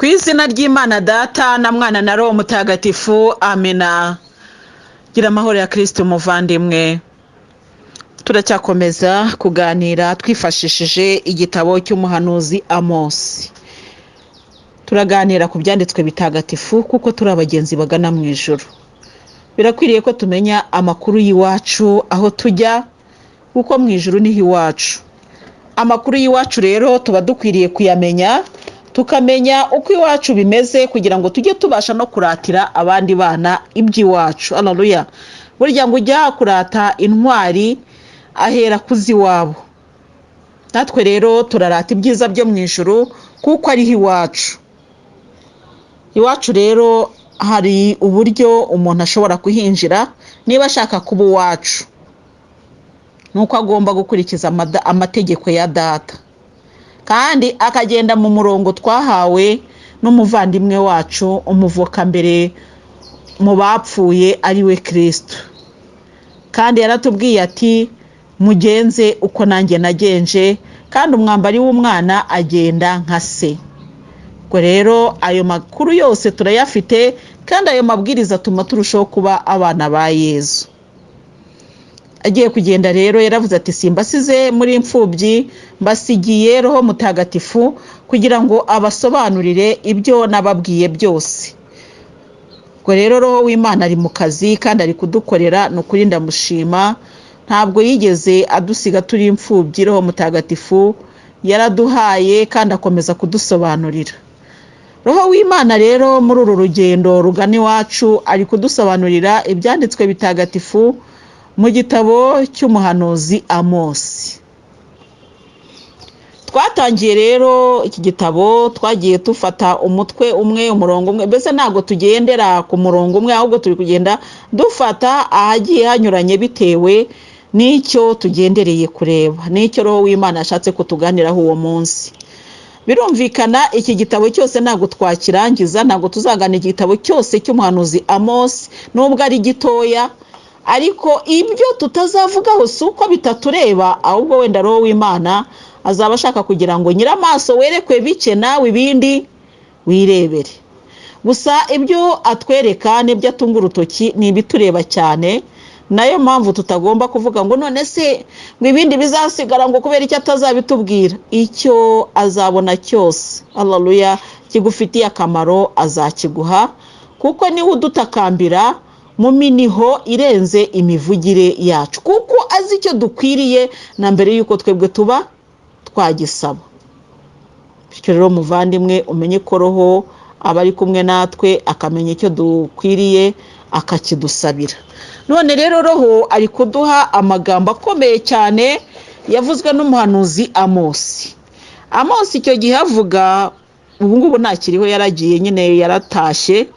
Ku izina ry'Imana Data na Mwana na Roho Mutagatifu, amena. Gira amahoro ya Kristo muvandimwe. Turacyakomeza kuganira twifashishije igitabo cy'umuhanuzi Amosi. Turaganira ku byanditswe bitagatifu kuko turi abagenzi bagana mu ijuru. Birakwiriye ko tumenya amakuru y'iwacu aho tujya, kuko mu ijuru niho iwacu. Amakuru y'iwacu rero tuba dukwiriye kuyamenya, tukamenya uko iwacu bimeze kugira ngo tujye tubasha no kuratira abandi bana iby'iwacu. Haleluya! Burya ngo ujya kurata intwari ahera ku z'iwabo. Natwe rero turarata ibyiza byo mu ijuru kuko ariho iwacu. Iwacu rero hari uburyo umuntu ashobora kuhinjira niba ashaka kuba uwacu, nuko agomba gukurikiza amategeko ya data kandi akagenda mu murongo twahawe n'umuvandimwe wacu umuvuka mbere mu bapfuye, ari we Kristo. Kandi yaratubwiye ati: "Mugenze uko nanjye nagenje," kandi umwambari w'umwana agenda nka se. Ubwo rero ayo makuru yose turayafite, kandi ayo mabwiriza atuma turushaho kuba abana ba Yezu. Agiye kugenda rero yaravuze ati: "Simbasize muri imfubyi, mbasigiye Roho Mutagatifu kugira ngo abasobanurire ibyo nababwiye byose." Ubwo rero Roho w'Imana ari mu kazi kandi ari kudukorera, ni ukuri ndamushima. Ntabwo yigeze adusiga turi imfubyi. Roho Mutagatifu yaraduhaye kandi akomeza kudusobanurira. Roho w'Imana rero muri uru rugendo rugana iwacu ari kudusobanurira ibyanditswe bitagatifu mu gitabo cy'umuhanuzi Amosi. Twatangiye rero iki gitabo, twagiye dufata umutwe umwe, umurongo umwe, mbese ntabwo tugendera ku murongo umwe, ahubwo turi kugenda dufata ahagiye hanyuranye bitewe n'icyo tugendereye kureba, n'icyo Roho w'Imana yashatse kutuganiraho uwo munsi. Birumvikana, iki gitabo cyose ntabwo twakirangiza, ntabwo tuzagana igitabo cyose cy'umuhanuzi Amosi nubwo ari gitoya. Ariko ibyo tutazavugaho si uko bitatureba, ahubwo wenda Roho w'Imana azaba ashaka kugira ngo nyir'amaso werekwe bike, nawe ibindi wirebere. Gusa ibyo atwereka n'ibyo atunga urutoki ni ibitureba cyane. Nayo mpamvu tutagomba kuvuga ngo: "None se ngo ibindi bizasigara, ngo kubera icyo atazabitubwira?" Icyo azabona cyose, haleluya, kigufitiye akamaro azakiguha, kuko niwe udutakambira mu miniho irenze imivugire yacu, kuko azi icyo dukwiriye na mbere y'uko twebwe tuba twagisaba. Bityo rero muvandimwe, umenye ko Roho aba ari kumwe natwe, akamenya icyo dukwiriye akakidusabira. None rero Roho ari kuduha amagambo akomeye cyane yavuzwe n'umuhanuzi Amosi. Amosi icyo gihe avuga, ubu ngubu ntakiriho, yaragiye nyine, yaratashye.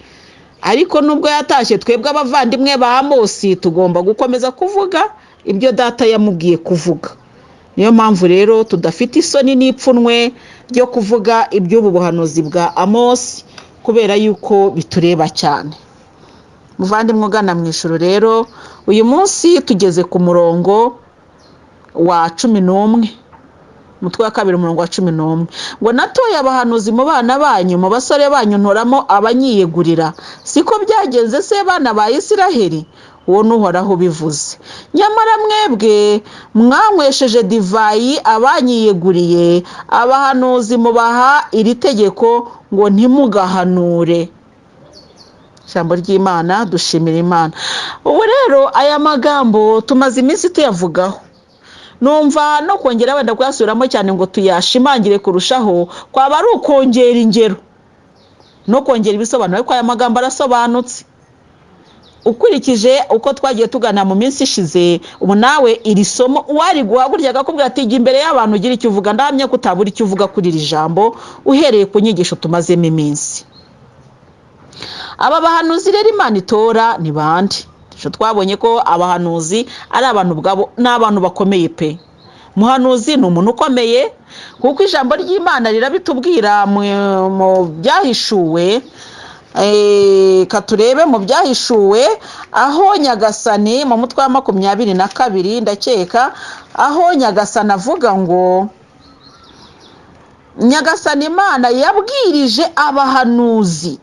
Ariko nubwo yatashye, twebwe abavandimwe ba Amosi tugomba gukomeza kuvuga ibyo data yamubwiye kuvuga. Niyo mpamvu rero tudafite isoni n'ipfunwe ryo kuvuga iby'ubu buhanuzi bwa Amosi, kubera yuko bitureba cyane. Muvandimwe ugana mu ijuru rero, uyu munsi tugeze ku murongo wa 11, umutwe wa kabiri, umurongo wa 11, ngo: "Natoye abahanuzi mu bana banyu, mu basore banyu ntoramo abanyiyegurira. Siko byagenze se, bana ba Isiraheli? Uwo ni Uhoraho ubivuze. Nyamara mwebwe mwanywesheje divayi abanyiyeguriye, abahanuzi mubaha iri tegeko ngo: 'Ntimugahanure.'" Ijambo ry'Imana, dushimira Imana. Ubu rero aya magambo tumaze iminsi tuyavugaho, numva no kongera wenda kuyasubiramo cyane ngo tuyashimangire kurushaho kwaba ari ukongera ingero no kongera ibisobanuro, ariko aya magambo arasobanutse ukurikije uko twagiye tugana mu minsi ishize. Ubu nawe iri somo uwariguha burya akakubwira ati: "Jya imbere y'abantu ugira icyo uvuga," ndahamya ko utabura icyo uvuga kuri iri jambo uhereye ku nyigisho tumazemo iminsi. Aba bahanuzi rero Imana itora ni bande? Twabonye ko abahanuzi ari abantu ubwabo, ni abantu bakomeye pe. Muhanuzi ni umuntu ukomeye, kuko ijambo ry'Imana rirabitubwira mu Byahishuwe. Ka turebe mu Byahishuwe, aho Nyagasani mu mutwe wa 22 ndakeka, aho Nyagasani avuga ngo Nyagasani Imana yabwirije abahanuzi.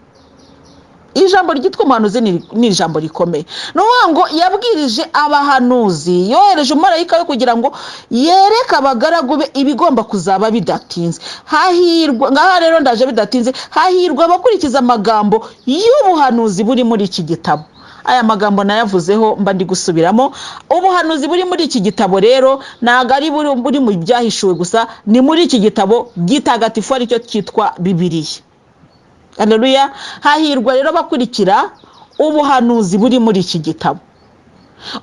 Ijambo ryitwa umuhanuzi ni ijambo rikomeye. Ni ukuvuga ngo yabwirije abahanuzi, yohereje umumarayika we kugira ngo yereke abagaragu be ibigomba kuzaba bidatinze. Hahirwa, ngaha rero ndaje bidatinze, hahirwa abakurikiza amagambo y'ubuhanuzi buri muri iki gitabo. Aya magambo nayavuzeho mba ndi gusubiramo. Ubuhanuzi buri muri iki gitabo rero ntabwo ari buri mu byahishuwe gusa, ni muri iki gitabo gitagatifu aricyo cyitwa Bibiliya. Haleluya. Hahirwa rero abakurikira ubuhanuzi buri muri iki gitabo.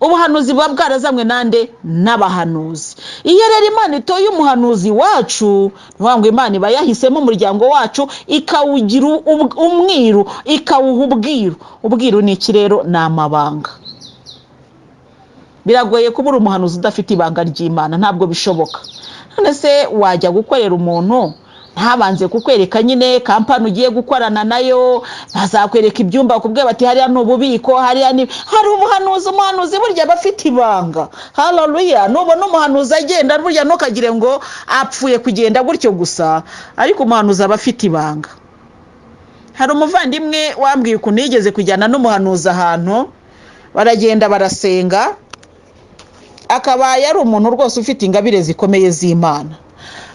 Ubuhanuzi buba bwarazanywe nande? N'abahanuzi. Iyo rero Imana itoye umuhanuzi wacu, ni ukuvuga ngo Imana iba yahisemo umuryango wacu, ikawugira umwiru, ikawuha ubwiru. Ubwiru ni iki rero? Ni amabanga. Biragoye kuba uri umuhanuzi udafite ibanga ry'Imana, ntabwo bishoboka. None se wajya gukorera umuntu ntabanze kukwereka nyine kampani ugiye gukorana nayo, bazakwereka ibyumba bakubwira bati hariya ni ububiko, hariya ni hari ubuhanuzi. Umuhanuzi burya aba afite ibanga. Haleluya. Nubona umuhanuzi agenda burya ntukagire ngo apfuye kugenda gutyo gusa, ariko umuhanuzi aba afite ibanga. Hari umuvandimwe wambwiye ukuntu yigeze kujyana n'umuhanuzi ahantu, baragenda barasenga, akaba yari umuntu rwose ufite ingabire zikomeye z'Imana.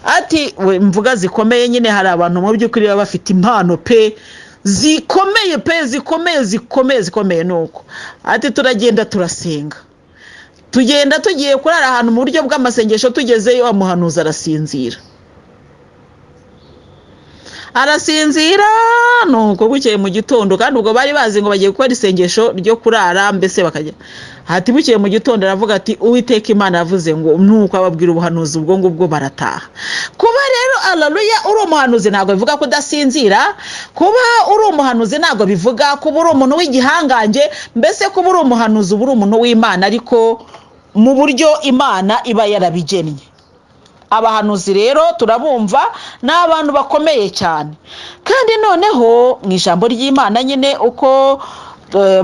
Ati we, mvuga zikomeye nyine, hari abantu mu by'ukuri baba bafite impano pe zikomeye pe, zikomeye zikomeye zikomeye. Nuko ati turagenda turasenga, tugenda tugiye kurara ahantu mu buryo bw'amasengesho, tugezeyo wa muhanuzi arasinzira, arasinzira. Nuko bukeye mu gitondo, kandi ubwo bari bazi ngo bagiye gukora isengesho ryo kurara, mbese bakajya hati. Bukeye mu gitondo aravuga ati Uwiteka Imana yavuze ngo, nuko ababwira ubuhanuzi, ubwo ngubwo barataha. Kuba rero, haleluya, uri umuhanuzi ntabwo bivuga ko udasinzira. Kuba uri umuhanuzi ntabwo bivuga kuba uri umuntu w'igihangange. Mbese kuba uri umuhanuzi uba uri umuntu w'Imana, ariko mu buryo Imana iba yarabigennye. Abahanuzi rero turabumva, ni abantu bakomeye cyane. Kandi noneho mu ijambo ry'Imana nyine uko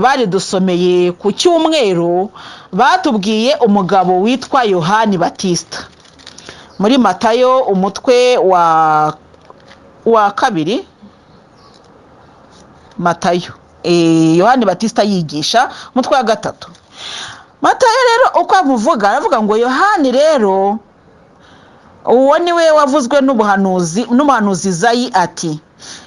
baridusomeye ku cyumweru, batubwiye umugabo witwa Yohani Batista muri Matayo umutwe wa 2. Matayo, Yohani Batista yigisha, umutwe wa 3. Matayo rero uko amuvuga, aravuga ngo Yohani rero uwo ni we wavuzwe n'umuhanuzi Izayi ati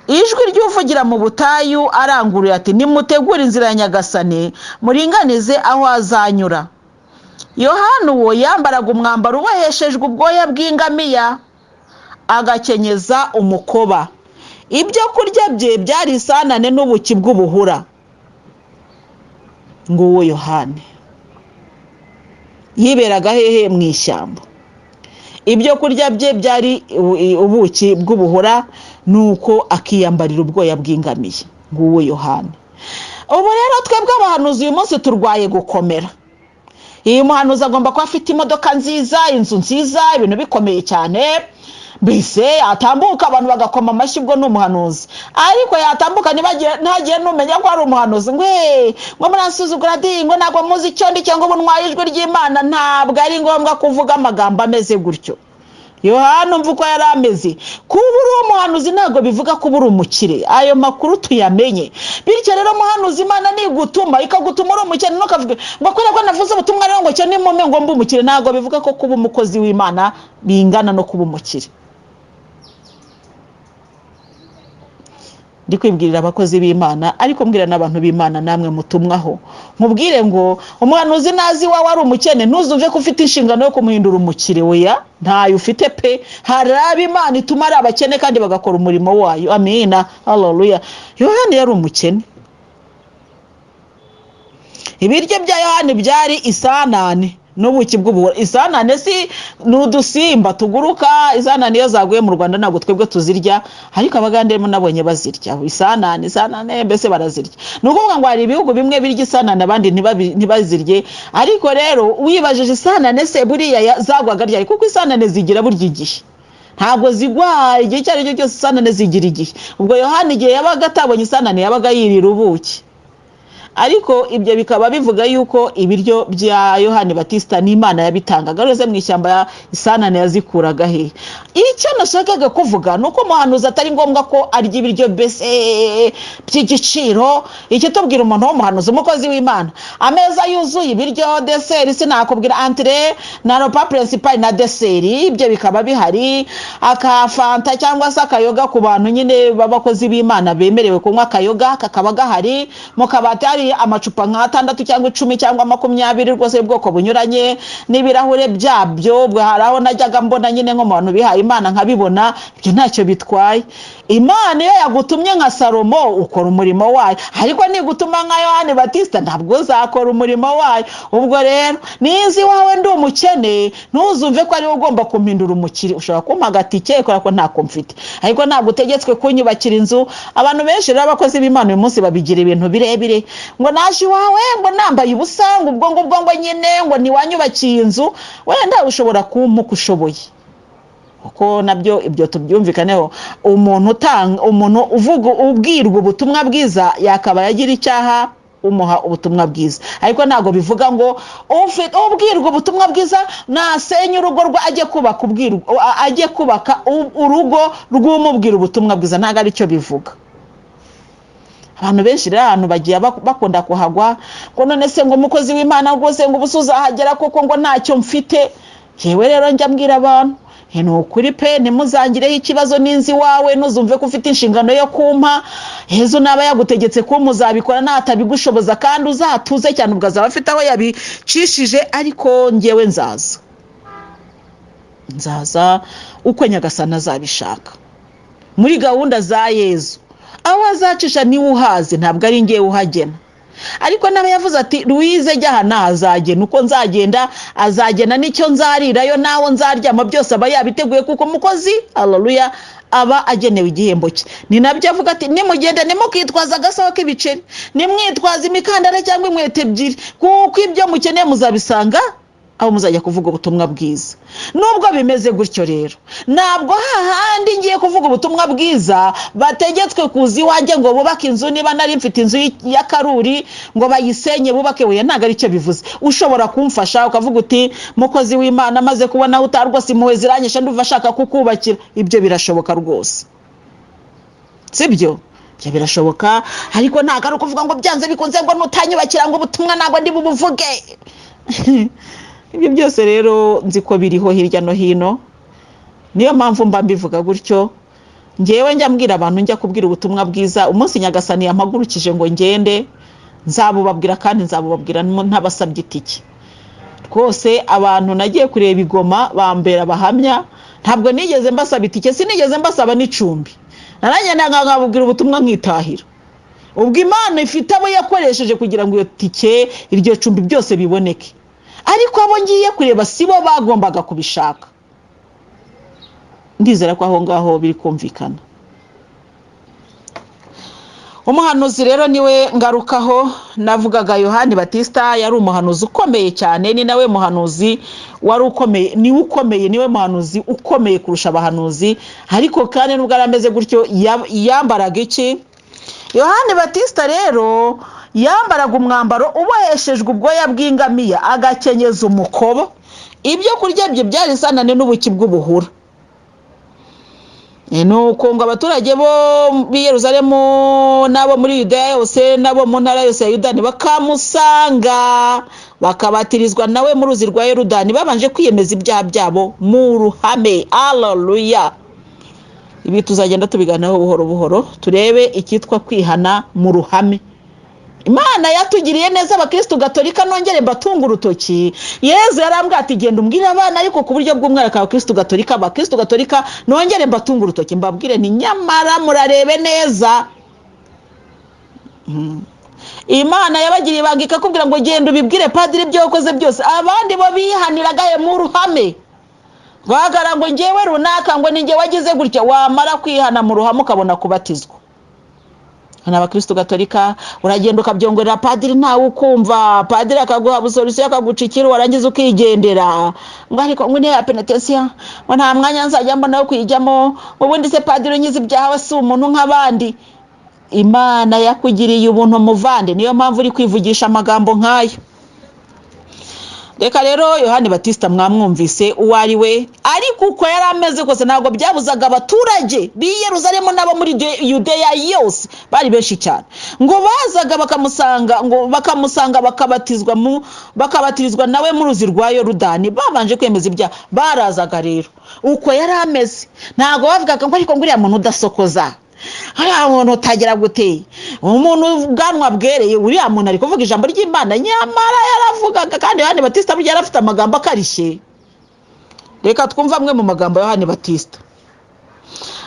ijwi ry'uvugira mu butayu aranguruye ati nimutegure inzira ya Nyagasani, muringanize aho azanyura. Yohani uwo yambaraga umwambaro uboheshejwe ubwoya bw'ingamiya, agakenyeza umukoba. Ibyo kurya bye byari isanane n'ubuki bw'ubuhura. Nguwo Yohani yiberaga hehe? Mu ishyamba. Ibyo kurya bye byari ubuki bw'ubuhura, nuko akiyambarira ubwoya bw'ingamiya. Nguwo Yohani. Ubu rero twebwe abahanuzi uyu munsi turwaye gukomera. Uyu muhanuzi agomba kuba afite imodoka nziza, inzu nziza, ibintu bikomeye cyane, mbese yatambuka abantu bagakoma amashyi, ubwo ni umuhanuzi. Ariko yatambuka ntagire n'umenya ko ari umuhanuzi, ngo ngo muransuzugura di, ngo ntabwo muzi icyo ndi, cyangwa ubu ntwaye ijwi ry'Imana. Ntabwo ari ngombwa kuvuga amagambo ameze gutyo. Yohana umva uko yari ameze. Kuba uri umuhanuzi ntabwo bivuga kuba uri umukire, ayo makuru tuyamenye. Bityo rero muhanuzi, Imana nigutuma ikagutuma uri umukene, ntukavuge ngo kubera ko navuze ubutumwa rero ngo cyo nimume ngo mbe umukire. Ntabwo bivuga ko kuba umukozi w'Imana bingana no kuba umukire. Ndi kwibwirira abakozi b'Imana, ariko mbwira n'abantu b'Imana namwe mutumwaho, nkubwire ngo umuhanuzi nazi iwawe ari umukene, ntuzumve ko ufite inshingano yo kumuhindura umukire. Weya, ntayo ufite pe. Hari abo Imana ituma ari abakene kandi bagakora umurimo wayo. Amina, haleluya. Yohani yari umukene. Ibiryo bya Yohani byari isanane n'ubuki bw'ubuhura. Isanane si ni udusimba tuguruka. Isanane iyo zaguye mu Rwanda ntabwo twebwe tuzirya, ariko Abagande nabonye bazirya. Isanane, isanane mbese barazirya. Ni ukuvuga ngo hari ibihugu bimwe birya isanane abandi ntibazirye. Ariko rero wibajije isanane se buriya zagwaga ryari? Kuko isanane zigira burya igihe, ntabwo zigwa igihe icyo ari cyo cyose, isanane zigira igihe. Ubwo Yohani igihe yabaga atabonye isanane yabaga yirira ubuki. Ariko ibyo bikaba bivuga yuko ibiryo bya Yohani Batista n'Imana yabitangaga, rwose mu ishyamba isanane yazikuraga hehe? Icyo nashakaga kuvuga ni uko umuhanuzi atari ngombwa ko arya ibiryo mbese by'igiciro. Icyo tubwira umuntu w'umuhanuzi, umukozi w'Imana, ameza yuzuye ibiryo, dessert, sinakubwira, entrée na repas principal na dessert, ibyo bikaba bihari, akafanta cyangwa se akayoga ku bantu nyine b'abakozi b'Imana bemerewe kunywa akayoga kakaba gahari, mu kabati hari amacupa nk'atandatu cyangwa 10 cyangwa 20 rwose y'ubwoko bunyuranye n'ibirahure byabyo. Hari aho najyaga mbona nyine nko mu bantu bihaye Imana nkabibona, ibyo ntacyo bitwaye. Imana iyo yagutumye nka Salomo ukora umurimo wayo, ariko nigutuma nka Yohani Batista ntabwo uzakora umurimo wayo. Ubwo rero nizi iwawe ndi umukene, ntuzumve ko ariwe ugomba kumpindura umukire. Ushobora kumpa agatike kubera ko ntako mfite, ariko ntabwo utegetswe kunyubakira inzu. Abantu benshi rero abakozi b'Imana uyu munsi babigira ibintu birebire, ngo naje iwawe ngo nambaye ubusa, ngo ubwo ngubwo ngo nyine ngo ntiwanyubakiye inzu. Wenda ushobora kumpa uko ushoboye, kuko nabyo ibyo tubyumvikaneho. Umuntu utanga, umuntu uvuga, ubwirwa ubutumwa bwiza yakabaye agira icyaha umuha ubutumwa bwiza, ariko ntabwo bivuga ngo ubwirwa ubutumwa bwiza nasenya urugo rwe ajye kubaka ubwirwa, ajye kubaka urugo rw'umubwira ubutumwa bwiza, ntabwo aricyo bivuga. Abantu benshi rero ahantu bagiye bakunda kuhagwa, ngo none se ngo umukozi w'Imana rwose ngo ubusa uzahagera koko ngo ntacyo mfite. Yewe rero njya mbwira abantu, ni ukuri pe, ntimuzangireho ikibazo n'inzu iwawe, ntuzumve ko ufite inshingano yo kumpa. Yezu naba yagutegetse kumpa uzabikora, natabigushoboza kandi uzatuze cyane, ubwo azaba afite aho yabicishije. Ariko ngewe nzaza, nzaza uko Nyagasani azabishaka muri gahunda za Yezu. Aho azacisha niwe uhazi, ntabwo ari ngewe uhagena. Ariko nawe yavuze ati Louise jya aha ntazagenda, uko nzagenda azagenda n'icyo nzarirayo n'aho nzaryama byose aba yabiteguye, kuko umukozi, haleluya, aba agenewe igihembo cye. Ni nabyo avuga ati nimugende ntimukitwaze agasaho k'ibiceri, nimwitwaze imikandara cyangwa inkweto ebyiri, kuko ibyo mukeneye muzabisanga aho muzajya kuvuga ubutumwa bwiza. Nubwo bimeze gutyo rero, ntabwo hahandi ngiye kuvuga ubutumwa bwiza bategetswe kuza iwanjye ngo bubake inzu. Niba nari mfite inzu y'akaruri ngo bayisenye bubake, we ntabwo aricyo bivuze. Ushobora kumfasha ukavuga uti mukozi w'Imana, maze kubona aho utaha rwose impuhwe ziranyishe, ndumva ashaka kukubakira. Ibyo birashoboka rwose, sibyo? Ibyo birashoboka, ariko ntabwo ari ukuvuga ngo byanze bikunze ngo nutanyubakira ngo ubutumwa ntabwo ndi bubuvuge. Ibyo byose rero nzi ko biriho hirya no hino, niyo mpamvu mba mbivuga gutyo. Ngewe njya mbwira abantu njya kubwira ubutumwa bwiza, umunsi Nyagasani yampagurukije ngo ngende nzabubabwira, kandi nzabubabwira ntabasabye itike rwose. Abantu nagiye kureba igoma bambera abahamya, ntabwo nigeze mbasaba itike, sinigeze mbasaba n'icumbi, naragenda nkababwira ubutumwa nkitahira. Ubwo Imana ifite abo yakoresheje kugira ngo iyo tike, iryo cumbi byose biboneke, ariko abo ngiye kureba si bo bagombaga kubishaka. Ndizera ko aho ngaho biri kumvikana. Umuhanuzi rero niwe ngarukaho navugaga. Yohani Batista yari umuhanuzi ukomeye cyane, ni nawe muhanuzi wari ukomeye, niwe ukomeye, niwe muhanuzi ukomeye kurusha abahanuzi. Ariko kandi nubwo yari ameze gutyo, yambaraga iki? Yohani Batista rero yambaraga umwambaro uboheshejwe ubwoya bw'ingamiya, agakenyeza umukobo. Ibyo kurya bye byari isanane n'ubuki bw'ubuhura. Nuko ngo abaturage bo b'i Yerusalemu n'abo muri Yudeya yose n'abo mu ntara yose ya Yudani bakamusanga, bakabatirizwa nawe mu ruzi rwa Yorudani, babanje kwiyemeza ibyaha byabo mu ruhame. Aleluya! Ibi tuzagenda tubiganiraho buhoro buhoro, turebe icyitwa kwihana mu ruhame. Imana yatugiriye neza abakirisitu gatolika, nongere mbatunga urutoki. Yezu yarambwiye ati genda umbwire abana, ariko ku buryo bw'umwihariko abakirisitu gatolika. Abakirisitu gatolika nongere mbatunga urutoki, mbabwire nti nyamara murarebe neza. Imana yabagiriye ibanga ikakubwira ngo genda ubibwire padiri ibyo wakoze byose. Abandi bo bihaniraga mu ruhame, guhagarara ngo ngewe runaka ngo ni ngewe wagize gutya, wamara kwihana mu ruhame ukabona kubatizwa. Ni abakirisitu gatolika, uragenda ukabyongorera padiri ntawe ukumva, padiri akaguha absolution, akaguca ikiru, warangiza ukigendera, ngo ariko ngo intebe ya penetensiya ngo nta mwanya nzajya mbona wo kuyijyamo. Ubundi se padiri unyize ibyaha we si umuntu nk'abandi? Imana yakugiriye ubuntu muvande, niyo mpamvu uri kwivugisha amagambo nk'ayo. Reka rero Yohani Batista mwamwumvise uwo ari we, ariko uko yari ameze kose ntabwo byabuzaga abaturage b'i Yerusalemu n'abo muri Yudeya yose, bari benshi cyane, ngo bazaga bakamusanga, ngo bakamusanga bakabatizwa mu bakabatirizwa nawe mu ruzi rwa Yorudani, babanje kwemeza ibyaha. Barazaga rero uko yari ameze, ntabwo bavugaga ngo ariko ngo uriya muntu udasokoza, uriya muntu utagira gute, umuntu ubwanwa bwereye, uriya muntu ari kuvuga ijambo ry'Imana. Nyamara yaravugaga, kandi Yohani Batista burya yari afite amagambo akarishye. Reka twumve amwe mu magambo ya Yohani Batista.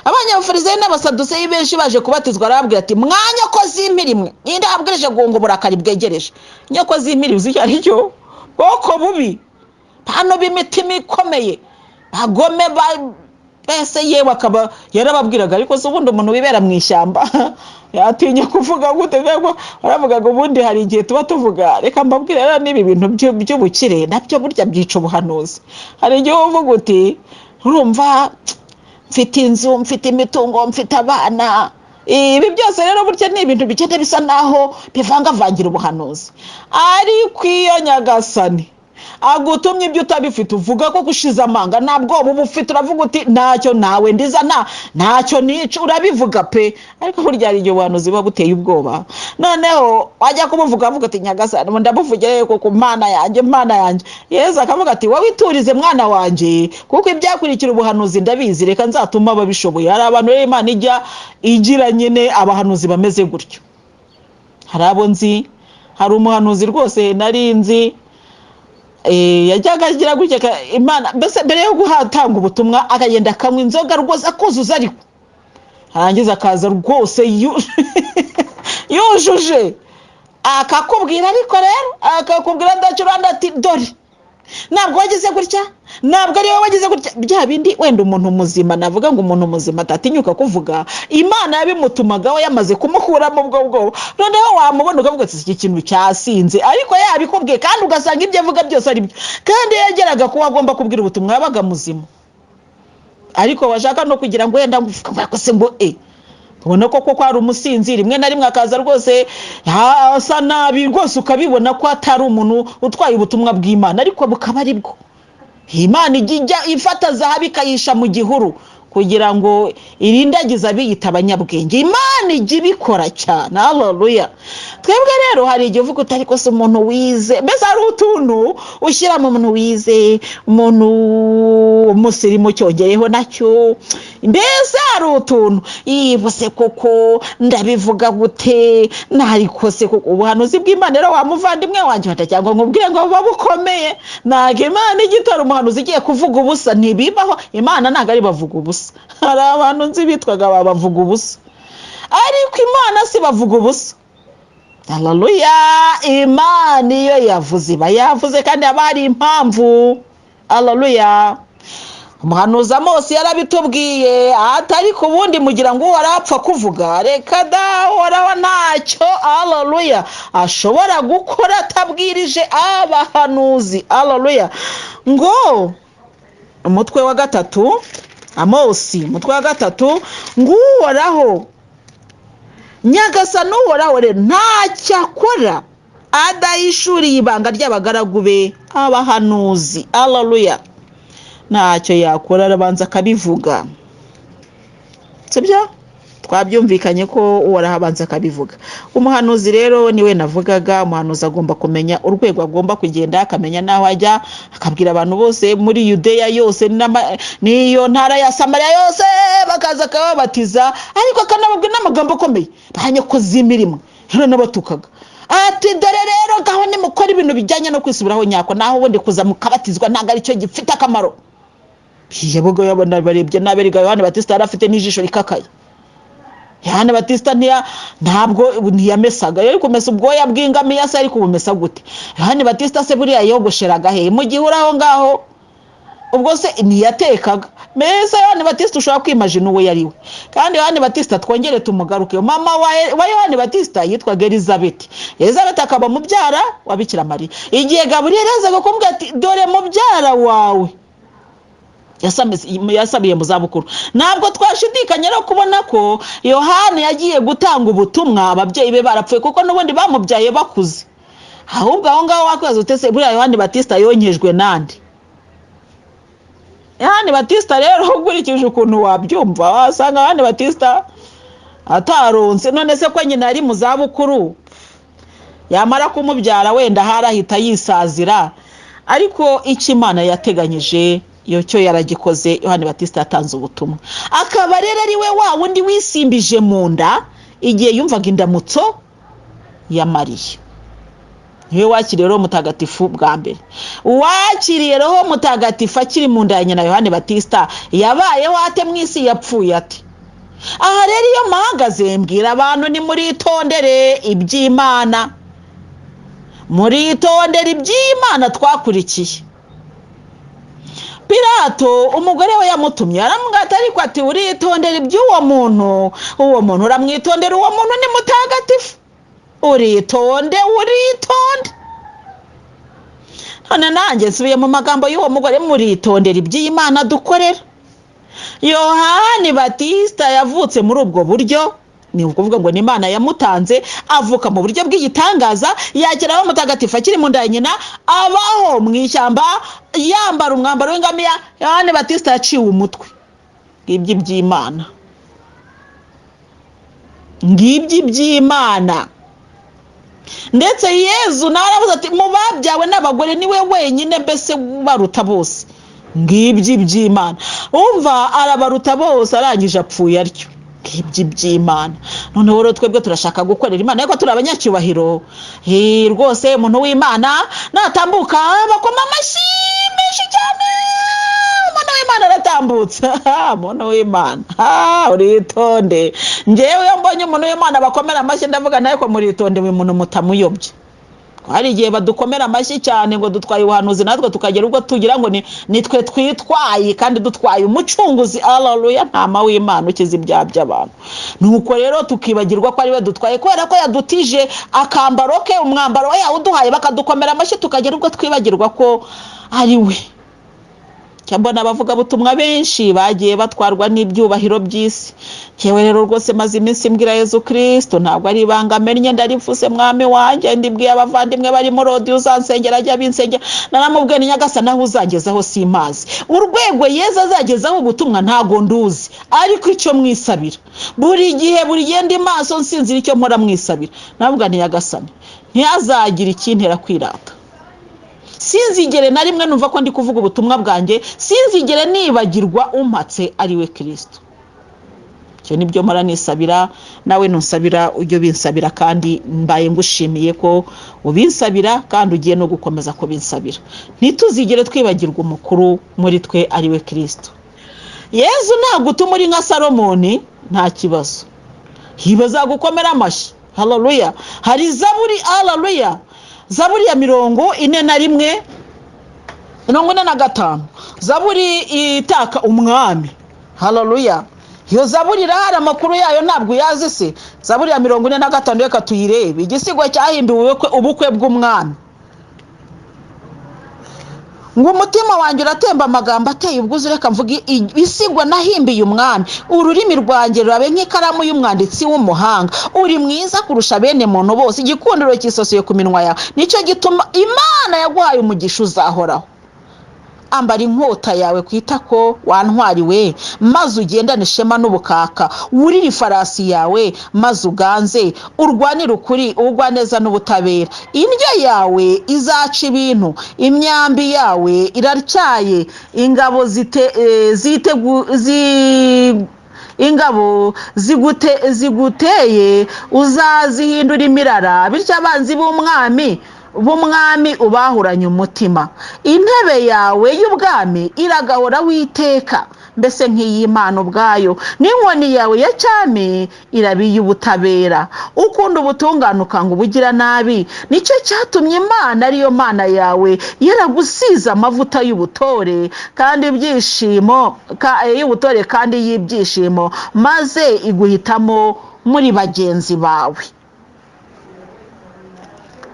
Abanyafarizeyi n'abasaduseyi benshi baje kubatizwa, arababwira ati: "Mwa nyoko z'impiri mwe, ninde wabwirije guhunga uburakari bwegereje?" Nyoko z'impiri uzi icyo ari cyo? Bwoko bubi, hano b'imitima ikomeye, bagome mbese yewe akaba yarababwiraga. Ariko se ubundi umuntu wibera mu ishyamba yatinya kuvuga gute? Mbega baravugaga, ubundi hari igihe tuba tuvuga, reka mbabwire rero, n'ibi bintu by'ubukire nabyo burya byica ubuhanuzi. Hari igihe uvuga uti: "Urumva mfite inzu, mfite imitungo, mfite abana." Ibi byose rero burya ni ibintu bigenda bisa naho bivangavangira ubuhanuzi. Ariko iyo Nyagasani agutumye ibyo utabifite, uvuga ko gushize amanga, nta bwoba uba ufite, uravuga uti: "Ntacyo nawe ndiza, ntacyo nica." Urabivuga pe. Ariko burya hari igihe ubuhanuzi buba buteye ubwoba, noneho wajya kumuvuga avuga ati: "Nyagasani, ndamuvugire kuko Mana yanjye, Mana yanjye." Yezu akavuga ati: "Wowe iturize mwana wanjye, kuko ibyakurikira ubuhanuzi ndabizi, reka nzatuma ababishoboye." Hari abantu rero Imana ijya igira nyine abahanuzi bameze gutyo. Hari abo nzi, hari umuhanuzi rwose nari nzi, yajyaga agira gutya, Imana mbese mbere yo guhatanga ubutumwa akagenda akanywa inzoga rwose akuzuza, ariko arangiza akaza rwose yujuje akakubwira. Ariko rero akakubwira adacuranda ati: "Dore ntabwo wagize gutya, ntabwo ari wowe wagize gutya." Bya bindi wenda umuntu muzima, navuga ngo umuntu muzima atatinyuka kuvuga, Imana yabimutumagaho yamaze kumukuramo ubwo bwoba. Noneho wamubona ukavuga ati: "Iki kintu cyasinze," ariko yabikubwiye, kandi ugasanga ibyo avuga byose ari byo. Kandi iyo yageraga kuba agomba kubwira ubutumwa yabaga muzima, ariko washaka no kugira ngo wenda ngo se ngo ubona ko koko hari umusinzi, rimwe na rimwe akaza rwose asa nabi rwose, ukabibona ko atari umuntu utwaye ubutumwa bw'Imana, ariko bukaba ari bwo. Imana ijya ifata zahabu ikayisha mu gihuru kugira ngo irindagize abiyita abanyabwenge. Imana ijya ibikora cyane, haleluya. Twebwe rero hari igihe uvuga uti: "Ariko se umuntu wize?" Mbese hari utuntu ushyiramo umuntu wize, umuntu umusirimu cyongeyeho nacyo, mbese hari utuntu yibuse koko ndabivuga gute nariko se koko? Ubuhanuzi bw'Imana rero, wa muvandimwe wanjye, cyangwa nkubwire ngo buba bukomeye. Ntabwo Imana ijya itora umuhanuzi igiye kuvuga ubusa, ntibibaho. Imana ntabwo ari bavuga ubusa. Hari abantu nzi bitwaga bavuga ubusa, ariko Imana si bavuga ubusa, haleluya. Imana iyo yavuze iba yavuze, kandi haba hari impamvu, haleluya. Umuhanuzi Amosi yarabitubwiye ati: "Ariko ubundi mugira ngo Uhoraho apfa kuvuga? Reka da, Uhoraho ntacyo, haleluya, ashobora gukora atabwirije abahanuzi." Haleluya. Ngo umutwe wa 3, Amosi umutwe wa 3, ngo Uhoraho Nyagasani Uhoraho rero ntacyo akora adahishuriye ibanga ry'abagaragu be abahanuzi. Haleluya. Ntacyo yakora arabanza akabivuga, sibyo? Twabyumvikanye ko Uhoraho abanza akabivuga. Umuhanuzi rero niwe navugaga. Umuhanuzi agomba kumenya urwego agomba kugenda, akamenya n'aho ajya, akabwira abantu bose muri Yudeya yose n'iyo ntara ya Samariya yose, bakaza akababatiza, ariko akanababwira n'amagambo akomeye: "Ba z'imirimo." N'abatukaga ati: "Dore rero ngaho nimukora ibintu bijyanye no kwisubiraho nyako, naho ubundi kuza mukabatizwa ntabwo aricyo gifite akamaro." Yabaga yabona barebye nabi. Erega Yohani Batista yari afite n'ijisho rikakaye. Yohani Batista ntabwo ntiyamesaga, yari kumesa ubwoya bw'ingamiya se ari kubumesa gute? Yohani Batista se buriya yogosheraga he mu gihe uri aho ngaho? Ubwo se ntiyatekaga? Mbese Yohani Batista ushobora kwimajina uwo yari we. Kandi Yohani Batista twongere tumugaruke. Mama wa Yohani Batista yitwaga Elizabeth, Elizabeth akaba mubyara wa Bikira Mariya. Igihe Gaburiyeli yazaga kumubwira ati: "Dore mubyara wawe Yasabiye mu zabukuru. Ntabwo twashidikanya no kubona ko Yohani yagiye gutanga ubutumwa ababyeyi be barapfuye, kuko n'ubundi bamubyaye bakuze. Ahubwo aho ngaho wakwibaza uti: "Ese buriya Yohani Batista yonkejwe nande?" Yohani Batista rero, ukurikije ukuntu wabyumva, wasanga Yohani Batista ataronse. None se ko nyina ari mu zabukuru, yamara kumubyara wenda harahita yisazira? Ariko icyo Imana yateganyije iyo cyo yaragikoze. Yohani Batista yatanze ubutumwa, akaba rero ari we wa wundi wisimbije mu nda igihe yumvaga indamutso ya Mariya. Niwe wakiriye Roho Mutagatifu bwa mbere. Uwakiriye Roho Mutagatifu akiri mu nda ya nyina, Yohani Batista, yabayeho ate mu isi? Yapfuye ate? Aha rero iyo mpahagaze mbwira abantu ni muritondere iby'Imana, muritondere iby'Imana twakurikiye. Pirato, umugore we yamutumye, aramubwira ati: "Ariko," ati, "uritondera iby'uwo muntu, uwo muntu uramwitondera, uwo muntu ni mutagatifu, uritonde, uritonde." None nanjye nsubiye mu magambo y'uwo mugore: muritondera iby'Imana dukorera. Yohani Batista yavutse muri ubwo buryo, ni ukuvuga ngo ni Imana yamutanze, avuka mu buryo bw'igitangaza, yakira Roho Mutagatifu akiri mu nda ya nyina, abaho mu ishyamba yambara umwambaro w'ingamiya. Yohani Batista yaciwe umutwe. Ngibyo iby'Imana, ngibyo iby'Imana. Ndetse Yezu nawe aravuze ati: "Mu babyawe n'abagore niwe wenyine mbese baruta bose." Ngibyo iby'Imana. Umva, arabaruta bose, arangije apfuye atyo. Ngibyo iby'Imana. Noneho rero twebwe turashaka gukorera Imana ariko turi abanyacyubahiro. Rwose umuntu w'Imana natambuka bakoma amashyi menshi cyane: "Umuntu w'Imana aratambutse, umuntu w'Imana." Uritonde. Ngewe iyo mbonye umuntu w'Imana bakomera amashyi, ndavuga nawe ko muritonde, uyu muntu mutamuyobye. Hari igihe badukomera amashyi cyane ngo dutwaye ubuhanuzi, natwe tukagera ubwo tugira ngo ni twe twitwaye kandi dutwaye Umucunguzi, alaluya, Ntama w'Imana ukiza ibyaha by'abantu. Nuko rero tukibagirwa ko ari we dutwaye, kubera ko yadutije akambaro ke, umwambaro we yawuduhaye, bakadukomera amashyi tukagera ubwo twibagirwa ko ari we. Mbona abavugabutumwa benshi bagiye batwarwa n'ibyubahiro by'isi. Yewe rero rwose maze iminsi mbwira Yezu Kirisito, ntabwo ari ibanga mennye, ndarivuze: "Mwami wanjye," ndibwiye abavandimwe bari muri audio, uzansengera ajya binsengera, naramubwiye ni: "Nyagasani, aho uzangezaho simpazi." Urwego Yezu azagezaho ubutumwa ntabwo nduzi, ariko icyo mwisabira buri gihe, buri gihe ndi maso nsinzira, icyo mpora mwisabira, navuga nti: "Nyagasani, ntihazagire ikintera kwirata, sinzigere na rimwe numva ko ndi kuvuga ubutumwa bwanjye, sinzigere nibagirwa umpatse ari we Kirisito." Icyo nibyo mpora nisabira. Nawe ntusabira, ujye ubinsabira, kandi mbaye ngushimiye ko ubinsabira kandi ugiye no gukomeza kubinsabira. Ntituzigere twibagirwa umukuru muri twe ari we Kirisito. Yezu ntabwo utuma uri nka Salomoni, nta kibazo, bazagukomera amashyi. Haleluya! Hari zaburi, haleluya, zaburi ya 41, 45, zaburi itaka umwami. Haleluya! Iyo zaburi irahari, amakuru yayo ntabwo uyazi se? Zaburi ya 45, reka tuyirebe. Igisigo cyahinduwe ubukwe bw'umwami. Ngo: "Umutima wanjye uratemba amagambo ateye ubwuzu, reka mvuge ibisigwa nahimbiye umwami, ururimi rwanjye rurabe nk'ikaramu y'umwanditsi w'umuhanga. Uri mwiza kurusha bene muntu bose, igikundiro cyisosiye ku minwa yawe, nicyo gituma Imana yaguhaye umugisha uzahoraho. Ambara inkota yawe ku itako, wa ntwari we, maze ugendane ishema n'ubukaka, wurire ifarasi yawe maze uganze, urwanire ukuri, ubugwaneza n'ubutabera. Indyo yawe izaca ibintu, imyambi yawe iratyaye, ingabo zite, eh, zitegu zi ingabo ziguteye uzazihindura imirara, bityo abanzi b'umwami ubahuranye umutima. Intebe yawe y'ubwami iragahoraho iteka, mbese nk'iy'Imana ubwayo, n'inkoni yawe ya cyami iraba iy'ubutabera. Ukunda ubutungane, ukanga ubugira nabi, nicyo cyatumye Imana ariyo Mana yawe yaragusize amavuta y'ubutore kandi ibyishimo y'ubutore kandi y'ibyishimo, maze iguhitamo muri bagenzi bawe."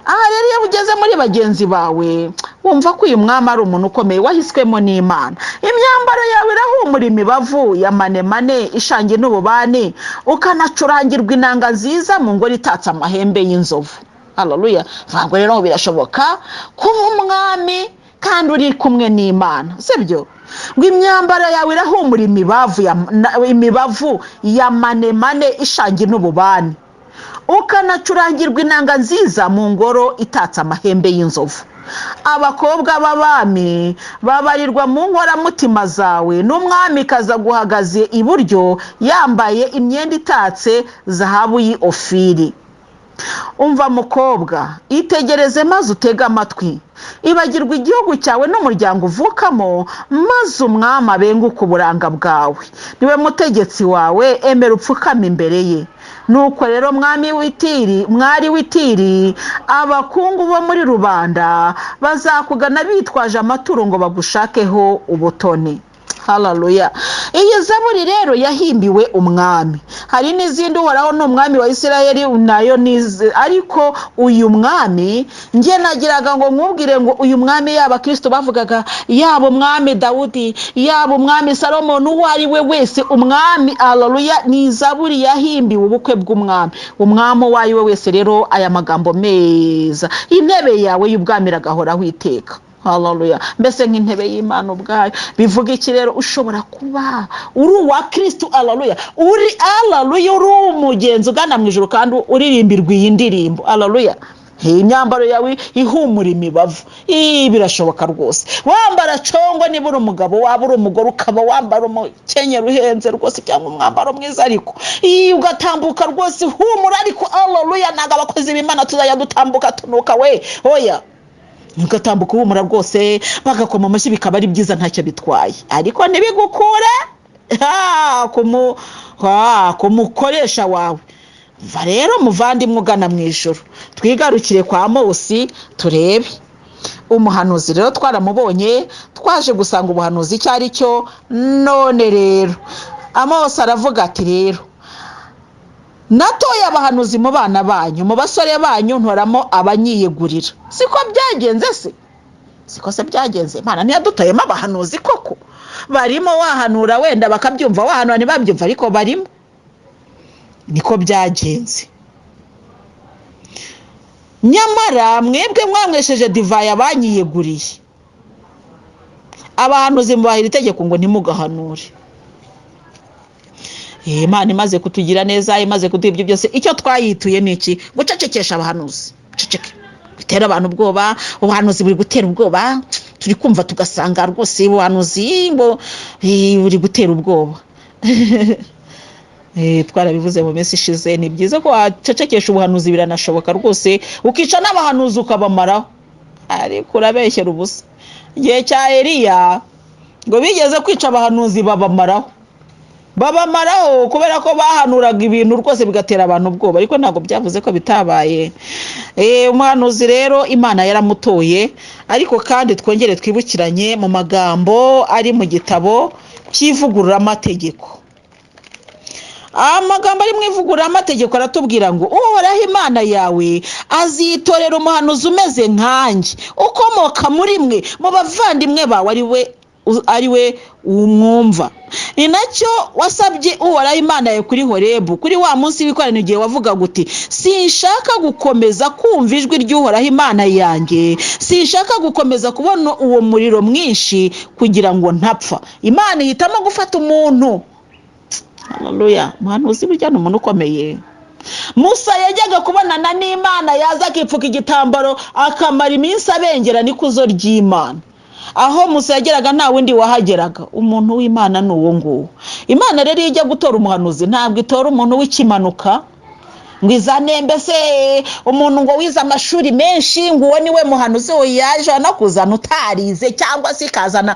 Aha rero iyo ugeze muri bagenzi bawe Wumva ko uyu mwami ari umuntu ukomeye wahiswemo n'Imana. Imyambaro yawe irahumura imibavu ya manemane ishangi n'ububani, ukanacurangirwa inanga nziza mu ngoro itatse amahembe y'inzovu. Haleluya. Ntabwo rero birashoboka kuba umwami kandi uri kumwe n'Imana, sibyo? Ngo imyambaro yawe irahumura imibavu ya manemane ishangi n'ububani, ukanacurangirwa inanga nziza mu ngoro itatse amahembe y'inzovu. Abakobwa b'abami babarirwa mu nkoramutima zawe, n'umwamikazi aguhagaze iburyo yambaye imyenda itatse zahabu y'i Ofiri. Umva mukobwa, itegereze maze utege amatwi, ibagirwa igihugu cyawe n'umuryango uvukamo, maze umwami abenguke uburanga bwawe. Niwe mutegetsi wawe, emera upfukame imbere ye. Nuko rero mwami w'Itiri, mwari w'Itiri, abakungu bo muri rubanda bazakugana bitwaje amaturo ngo bagushakeho ubutoni. Haleluya. Iyi zaburi rero yahimbiwe umwami. Hari n'izindi, Uhoraho ni umwami wa Isirayeli, nayo nize, ariko uyu mwami njye nagiraga ngo nkubwire ngo uyu mwami, yaba Kristo bavugaga, yaba umwami Dawudi, yaba umwami Salomoni, uwo ari we wese umwami, haleluya, ni zaburi yahimbiwe ubukwe bw'umwami. Umwami uwo ari we wese rero, aya magambo meza, intebe yawe y'ubwami iragahoraho iteka. Haleluya. Mbese nk'intebe y'Imana ubwayo. Bivuga iki rero? Ushobora kuba uri uwa Kristo, haleluya, uri, haleluya, uri umugenzi ugana mu ijuru kandi uririmbirwa iyi ndirimbo. Haleluya. Imyambaro yawe ihumura imibavu, birashoboka rwose. Wambara congo niba uri umugabo, waba uri umugore ukaba wambara umukenyero uhenze rwose cyangwa umwambaro mwiza, ariko ugatambuka rwose humura. Ariko haleluya, ntabwo abakozi b'Imana tuzajya dutambuka tunuka we, oya. Ugatambuka uhumura rwose, bagakoma amashyi, bikaba ari byiza, ntacyo bitwaye, ariko ntibigukure ku mukoresha wawe. Va rero muvandimwe ugana mu ijuru, twigarukire kwa Amosi turebe umuhanuzi. Rero twaramubonye, twaje gusanga ubuhanuzi icyo ari cyo. None rero Amosi aravuga ati rero natoye abahanuzi mu bana banyu, mu basore banyu ntoramo abanyiyegurira. Siko byagenze se? Siko se byagenze? Imana ntiyadutoyemo abahanuzi koko? Barimo, wahanura wenda bakabyumva, wahanura ntibabyumva, ariko barimo. Niko byagenze. Nyamara mwebwe mwanywesheje divayi abanyiyeguriye, abahanuzi mubahira itegeko ngo ntimugahanure. Imana imaze kutugira neza, imaze kuduha ibyo byose, icyo twayituye ni iki? Gucecekesha abahanuzi. Ceceke, bitera abantu ubwoba. Ubuhanuzi buri gutera ubwoba, turi kumva tugasanga rwose ubuhanuzi ngo buri gutera ubwoba. Twarabivuze mu minsi ishize, ni byiza ko wacecekesha ubuhanuzi, biranashoboka rwose, ukica n'abahanuzi ukabamaraho, ariko urabeshyera ubusa. Igihe cya Eliya ngo bigeze kwica abahanuzi, babamaraho, babamaraho kubera ko bahanuraga ibintu rwose bigatera abantu ubwoba, ariko ntabwo byavuze ko bitabaye. Umuhanuzi rero Imana yaramutoye. Ariko kandi twongere twibukiranye mu magambo ari mu gitabo cy'ivugururamategeko. Amagambo ari mu ivugururamategeko aratubwira ngo Uhoraho Imana yawe azitorera umuhanuzi umeze nkanjye, ukomoka muri mwe, mu bavandimwe bawe, ari we umwumva. Ni nacyo wasabye Uhoraho Imana yawe kuri Horebu, kuri wa munsi w'ikoraniro, igihe wavugaga uti sinshaka gukomeza kumva ijwi ry'Uhoraho Imana yanjye, sinshaka gukomeza kubona uwo muriro mwinshi kugira ngo ntapfa. Imana ihitamo gufata umuntu. Haleluya. Umuhanuzi burya ni umuntu ukomeye. Musa yajyaga kubonana n'Imana, yaza akipfuka igitambaro, akamara iminsi abengerana ikuzo ry'Imana. Aho Musa yageraga nta wundi wahageraga. Umuntu w'Imana ni uwo nguwo. Imana rero iyo ijya gutora umuhanuzi, ntabwo itora umuntu w'ikimanuka ngo izane mbese umuntu ngo wize amashuri menshi ngo uwo niwe muhanuzi. We yaje no kuzana utarize, cyangwa se ikazana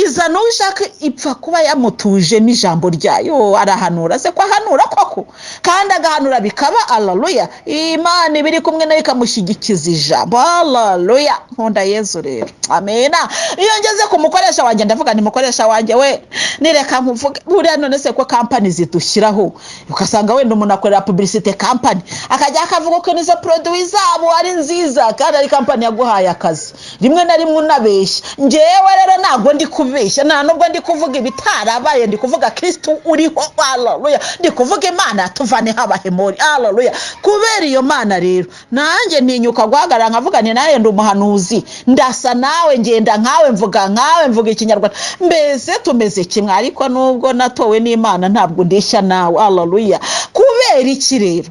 Izana uwo ishaka, ipfa kuba yamutuje n'ijambo ryayo. Arahanura se ko ahanura koko, kandi agahanura bikaba? Alaluya! Imana iba iri kumwe nawe, ikamushyigikiza ijambo. Alaluya! Nkunda Yezu rero, amena. Iyo ngeze ku mukoresha wanjye, ndavuga ni mukoresha wanjye we, nireka nkuvuge. Buriya none se ko kampani zidushyiraho, ugasanga wenda umuntu akorera publicité kampani, akajya akavuga ko nizo produit zabo ari nziza, kandi ari kampani yaguhaye akazi, rimwe na rimwe unabeshya. Ngewe rero ntabwo ndi kubeshya, nta nubwo ndi kuvuga ibitarabaye, ndi kuvuga Kirisitu uriho. Haleluya! Ndi kuvuga Imana tuvaneho abahemori. Haleluya! Kubera iyo Mana rero, nanjye ntinyuka guhagarara nkavuga ni nawe ndi umuhanuzi, ndasa nawe, ngenda nkawe, mvuga nkawe, mvuga Ikinyarwanda, mbese tumeze kimwe. Ariko nubwo natowe n'Imana, ntabwo ndeshya nawe. Haleluya! Kubera iki rero?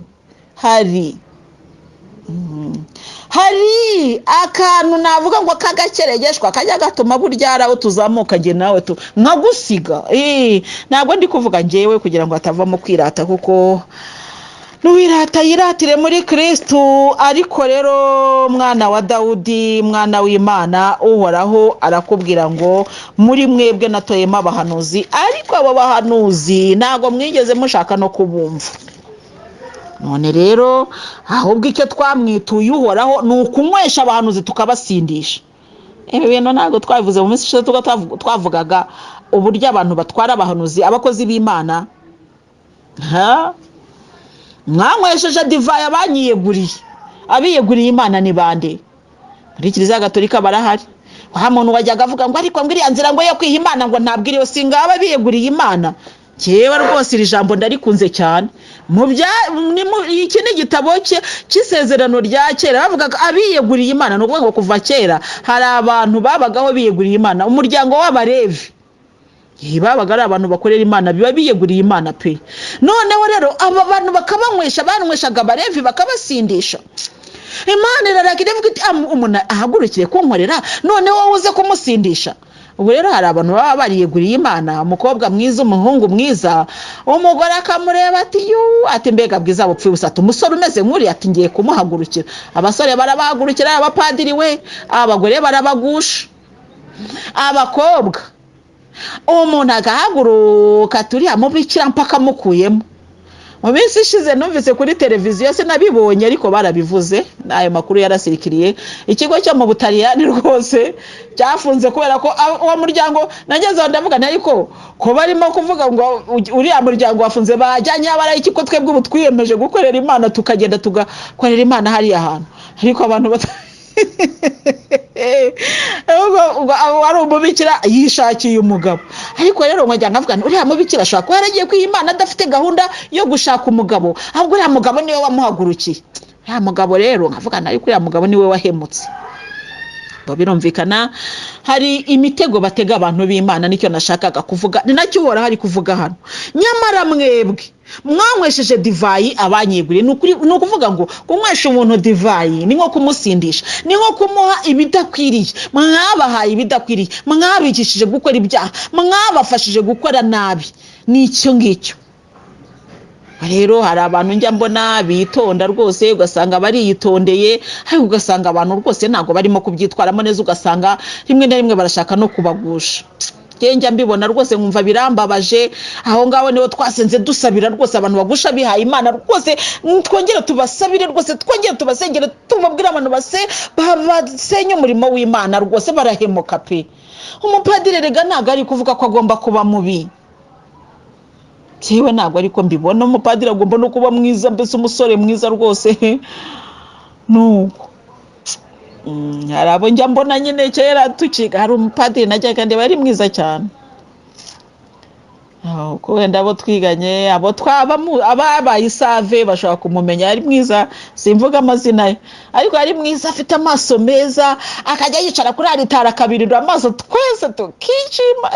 Hari akantu navuga ngo k'agakeregeshwa kajya gatuma burya hari aho tuzamuka njye nawe tu nkagusiga. Ntabwo ndi kuvuga ngewe kugira ngo hatavamo kwirata, kuko n'uwirata yiratire muri Kirisitu. Ariko rero, mwana wa Dawudi, mwana w'Imana, Uhoraho arakubwira ngo muri mwebwe natoyemo abahanuzi, ariko abo bahanuzi ntabwo mwigeze mushaka no kubumva. None rero ahubwo icyo twamwituye Uhoraho ni ukunywesha abahanuzi, tukabasindisha. Ibi bintu ntabwo twabivuze mu minsi ishize, tuba twavugaga uburyo abantu batwara abahanuzi, abakozi b'Imana. Ha? Mwanywesheje divayi abanyiyeguriye. Abiyeguriye Imana ni bande? Muri Kiliziya Gatolika barahari. Wa muntu wajyaga avuga ngo ariko ngo iriya nzira ngo yo kwiha Imana ngo ntabwo iriyo, singaba biyeguriye Imana. Njyewe rwose iri jambo ndarikunze cyane. Mu bya ni iki ni igitabo cye cy'Isezerano rya Kera, bavugaga abiyeguriye Imana. Ni ukuvuga ngo kuva kera hari abantu babagaho biyeguriye Imana, umuryango w'Abarevi. Babaga ari abantu bakorera Imana, biba biyeguriye Imana pe. Noneho rero aba bantu bakabanywesha, banyweshaga Abarevi bakabasindisha. Imana iraraka, iravuga iti: "Umuntu ahagurukire kunkorera, noneho wowe uze kumusindisha." Ubu rero hari abantu baba bariyeguriye Imana, umukobwa mwiza, umuhungu mwiza, umugore akamureba ati: "Yu," ati: "Mbega bwiza bupfuye ubusa," ati: "Umusore umeze nk'uriya," ati: "Ngiye kumuhagurukira." Abasore barabahagurukira, abapadiri we, abagore barabagusha, abakobwa. Umuntu agahaguruka, turiya mubikira mpaka amukuyemo. Mu minsi ishize numvise kuri televiziyo, sinabibonye ariko barabivuze, n'ayo makuru yarasirikiriye, ikigo cyo mu Butaliyani rwose cyafunze kubera ko uwo muryango. Nageze aho ndavuga nti: "Ariko ko barimo kuvuga ngo uriya muryango wafunze, bajyanye abarayiki, ko twebwe ubu twiyemeje gukorera Imana, tukagenda tugakorera Imana hariya hantu?" Ariko abantu bata ubwo ari umubikira yishakiye umugabo. Ariko rero nkajya nkavuga nti: "Uriya mubikira ashobora kuba yaragiye kwiha Imana adafite gahunda yo gushaka umugabo, ahubwo uriya mugabo niwe wamuhagurukiye." Uriya mugabo rero nkavuga nti: "Ariko uriya mugabo niwe wahemutse." Ngo birumvikana hari imitego batega abantu b'Imana, nicyo nashakaga kuvuga, ni nacyo Uhoraho ari kuvuga hano. Nyamara mwebwe mwanywesheje divayi abanyeguriye. Ni ukuvuga ngo kunywesha umuntu divayi ni nko kumusindisha, ni nko kumuha ibidakwiriye. Mwabahaye ibidakwiriye, mwabigishije gukora ibyaha, mwabafashije gukora nabi, ni icyo ngicyo. Rero hari abantu njya mbona bitonda rwose, ugasanga bariyitondeye, ariko ugasanga abantu rwose ntabwo barimo kubyitwaramo neza, ugasanga rimwe na rimwe barashaka no kubagusha. Njye njya mbibona rwose nkumva birambabaje. Aho ngaho niho twasenze dusabira rwose abantu bagusha bihaye Imana rwose, twongere tubasabire rwose, twongere tubasengere, tubabwire abantu basenye umurimo w'Imana rwose, barahemuka pe. Umupadiri rega ntabwo ari kuvuga ko agomba kuba mubi. Njyewe ntabwo ariko mbibona. Umupadiri agomba no kuba mwiza, mbese umusore mwiza rwose. Nuko hari abo njya mbona nyine kera tukiga, hari umupadiri najyaga ndeba ari mwiza cyane. Ko wenda abo twiganye, abo twaba ababaye isave bashobora kumumenya, ari mwiza. Simvuga amazina ye, ariko ari mwiza, afite amaso meza, akajya yicara kuri aritari akabirira amaso, twese tukishima.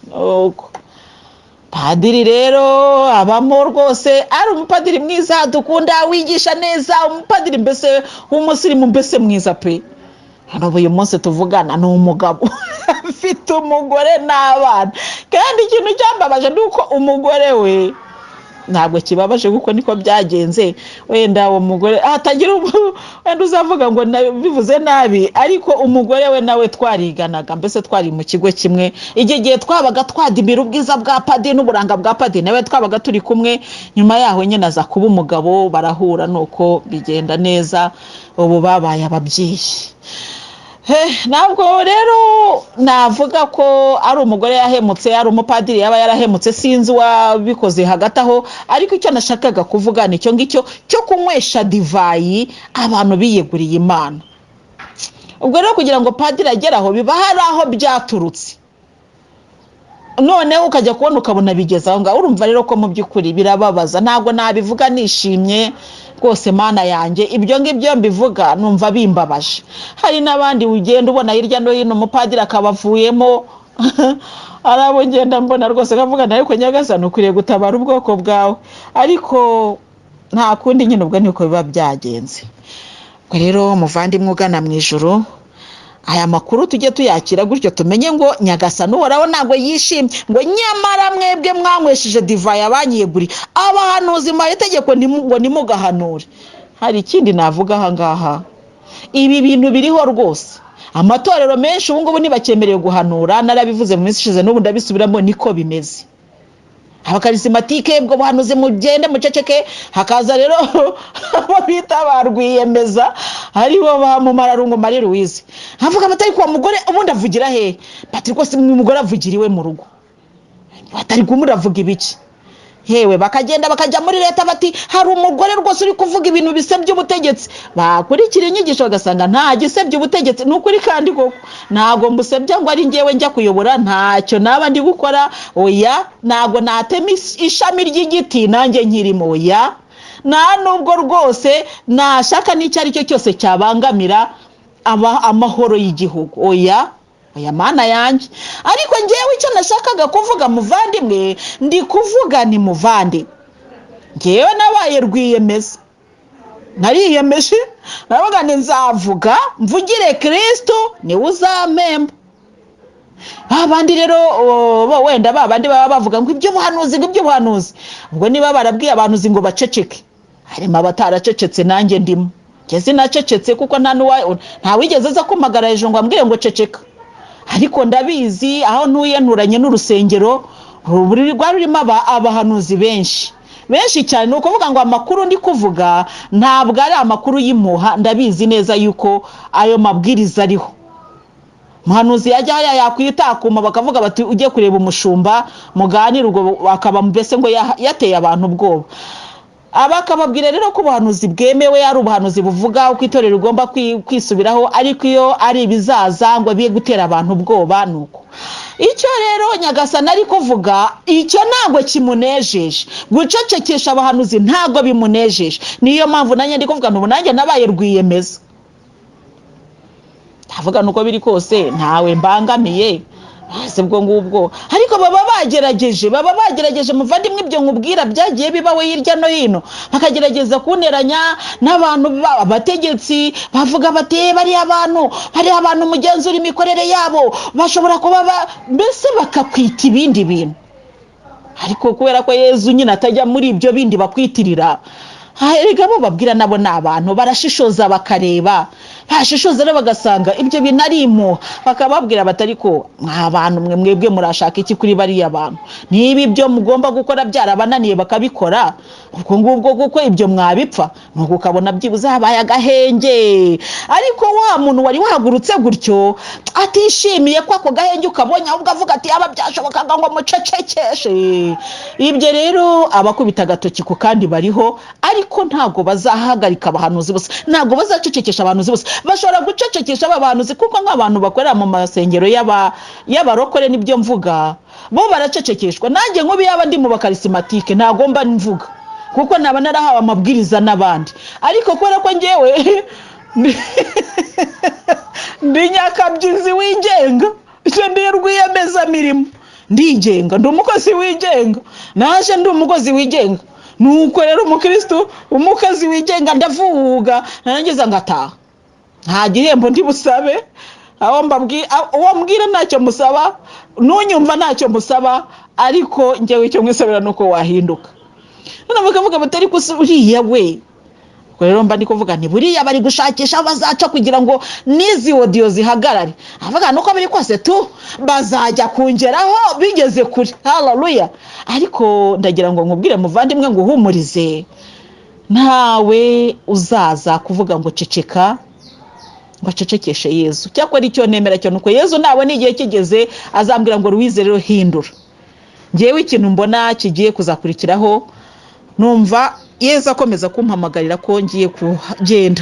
Nuko padiri rero abamo rwose ari umupadiri mwiza dukunda, wigisha neza, umupadiri mbese w'umusirimu, mbese mwiza pe. Hano uyu munsi tuvugana ni umugabo afite umugore n'abana, kandi ikintu cyambabaje ni uko umugore we Ntabwo kibabaje kuko niko byagenze. Wenda uwo mugore hatagira wenda uzavuga ngo bivuze nabi, ariko umugore we nawe twariganaga, mbese twari mu kigo kimwe. Igihe gihe twabaga twadimira ubwiza bwa padiri n'uburanga bwa padiri, nawe twabaga turi kumwe. Nyuma yaho nyine aza kuba umugabo, barahura, nuko bigenda neza, ubu babaye ababyeyi. Ntabwo rero navuga ko ari umugore yahemutse, ari umupadiri yaba yarahemutse, sinzi uwabikoze hagati aho. Ariko icyo nashakaga kuvuga ni icyo ngicyo cyo kunywesha divayi abantu biyeguriye Imana. Ubwo rero kugira ngo padiri agere aho, biba hari aho byaturutse, noneho ukajya kubona ukabona bigeze aho ngaho. Urumva rero ko mu by'ukuri birababaza. Ntabwo nabivuga nishimye rwose, Mana yanjye, ibyo ngibyo mbivuga numva bimbabaje. Hari n'abandi ugenda ubona hirya no hino, umupadiri akaba avuyemo. Hari abo ngenda mbona rwose nkavuga, ariko Nyagasani ukwiriye gutabara ubwoko bwawe. Ariko nta kundi nyine, ubwo niko biba byagenze. Ubwo rero muvandimwe ugana mu ijoro, aya makuru tujye tuyakira gutyo, tumenye ngo Nyagasani Uhoraho ntabwo yishimye, ngo nyamara mwebwe mwanywesheje divayi abanyiyeguriye, abahanuzi mubaha itegeko ngo ntimugahanure. Hari ikindi navuga aha ngaha, ibi bintu biriho rwose. Amatorero menshi ubu ngubu ntibacyemerewe guhanura. Narabivuze mu minsi ishize, n'ubu ndabisubiramo, niko bimeze. Abakarisimatike, ubwo buhanuzi mugende muceceke. Hakaza rero abo bita ba rwiyemeza, aribo ba Mumararungu Marie Louise, avuga batari kuwa mugore ubundi avugira hehe? Bati rwose umugore avugira iwe mu rugo, batari kumuravuga ibiki? Hewe, bakagenda bakajya muri leta, bati hari umugore rwose uri kuvuga ibintu bisebya ubutegetsi. Bakurikira inyigisho bagasanga nta gisebya ubutegetsi. Ni ukuri kandi koko ntabwo mbusebya ngo ari ngewe njya kuyobora, ntacyo naba ndi gukora. Oya, ntabwo natema ishami ry'igiti nanjye nkirimo. Oya, nta nubwo rwose nashaka n'icyo ari cyo cyose cyabangamira amahoro y'igihugu. Oya, oya, Mana yanjye. Ariko ngewe icyo nashakaga kuvuga, muvandimwe, ndi kuvuga ni muvandi, ngewe nabaye rwiyemeza, nariyemeje, navuga ni nzavuga mvugire Kirisitu, niwe uzampemba. Ba bandi rero bo wenda ba bandi baba bavuga ngo iby'ubuhanuzi, ngo iby'ubuhanuzi, ubwo niba barabwiye abahanuzi ngo baceceke, harimo abataracecetse, nanjye ndimo. Njye sinacecetse kuko nta wigeze aza kumpagara hejuru ngo ambwire ngo ceceka. Ariko ndabizi, aho ntuye nturanye n'urusengero rwari rurimo abahanuzi benshi, benshi cyane. Ni ukuvuga ngo amakuru ndi kuvuga ntabwo ari amakuru y'impuha. Ndabizi neza yuko ayo mabwiriza ariho. Umuhanuzi yajya hariya yakwitakuma, bakavuga bati ujye kureba umushumba muganire. Ubwo akaba mbese ngo yateye abantu ubwoba. Bakababwira rero ko ubuhanuzi bwemewe ari ubuhanuzi buvuga uko itorero rigomba kwisubiraho, ariko iyo ari ibizaza ngo biye gutera abantu ubwoba. Ni uko icyo rero Nyagasani ari kuvuga, icyo ntabwo kimunejeje. Gucecekesha abahanuzi ntabwo bimunejeje. Niyo mpamvu nanjye ndi kuvuga, ubu nanjye nabaye rwiyemeza, ndavuga nuko biri kose ntawe mbangamiye si ubwo ngubwo. Ariko baba bagerageje, baba bagerageje, muvandimwe. Ibyo nkubwira byagiye bibaho hirya no hino, bakagerageza kunteranya n'abantu, abategetsi bavuga bati bariya bantu, bariya bantu mugenzura imikorere yabo, bashobora kuba mbese bakakwita ibindi bintu. Ariko kubera ko Yezu nyine atajya muri ibyo bindi bakwitirira, erega bo babwira nabo ni abantu barashishoza, bakareba, bashishoza rero bagasanga ibyo bintu ari impuha, bakababwira bati ariko mwa bantu mwe, mwebwe murashaka iki kuri bariya bantu? Niba ibyo mugomba gukora byarabananiye bakabikora, ubwo ngubwo kuko ibyo mwabipfa, nuko ukabona byibuze habaye agahenge. Ariko wa muntu wari wahagurutse gutyo atishimiye ko ako gahenge ukabonye, ahubwo avuga ati yaba byashobokaga ngo mucecekeshe. Ibyo rero abakubita agatoki ku kandi bariho, ariko ntabwo bazahagarika abahanuzi bose, ntabwo bazacecekesha abahanuzi bose. Bashobora gucecekesha aba bahanuzi, kuko nk'abantu bakorera mu masengero y'abarokore, nibyo mvuga, bo baracecekeshwa. Nanjye nk'ubu yaba ndi mu bakarisimatike ntabwo mba mvuga, kuko naba narahawe amabwiriza n'abandi. Ariko kubera ko ngewe ndi nyakabyizi wigenga, icyo ndi rwiyemezamirimo, ndigenga, ndi umukozi wigenga, naje ndi umukozi wigenga. Nuko rero umukristo umukozi wigenga, ndavuga narangiza ngataha, nta gihembo ndi busabe. Aho mbabwi uwo mbwira ntacyo musaba, n'unyumva ntacyo musaba, ariko ngewe icyo mwisabira ni uko wahinduka. None bakavuga bati ariko se uriya we? Ubwo rero mba ndi kuvuga nti buriya bari gushakisha aho bazaca kugira ngo n'izi audio zihagarare. Avuga nuko biri kose tu bazajya kungeraho bigeze kure. Haleluya! Ariko ndagira ngo nkubwire muvandimwe, ngo uhumurize, ntawe uzaza kuvuga ngo ceceka, ngo acecekeshe Yezu. Cyakora icyo nemera cyo nuko Yezu nabona igihe kigeze azambwira ngo Louise rero hindura. Ngewe ikintu mbona kigiye kuzakurikiraho, numva Yezu akomeza kumpamagarira ko ngiye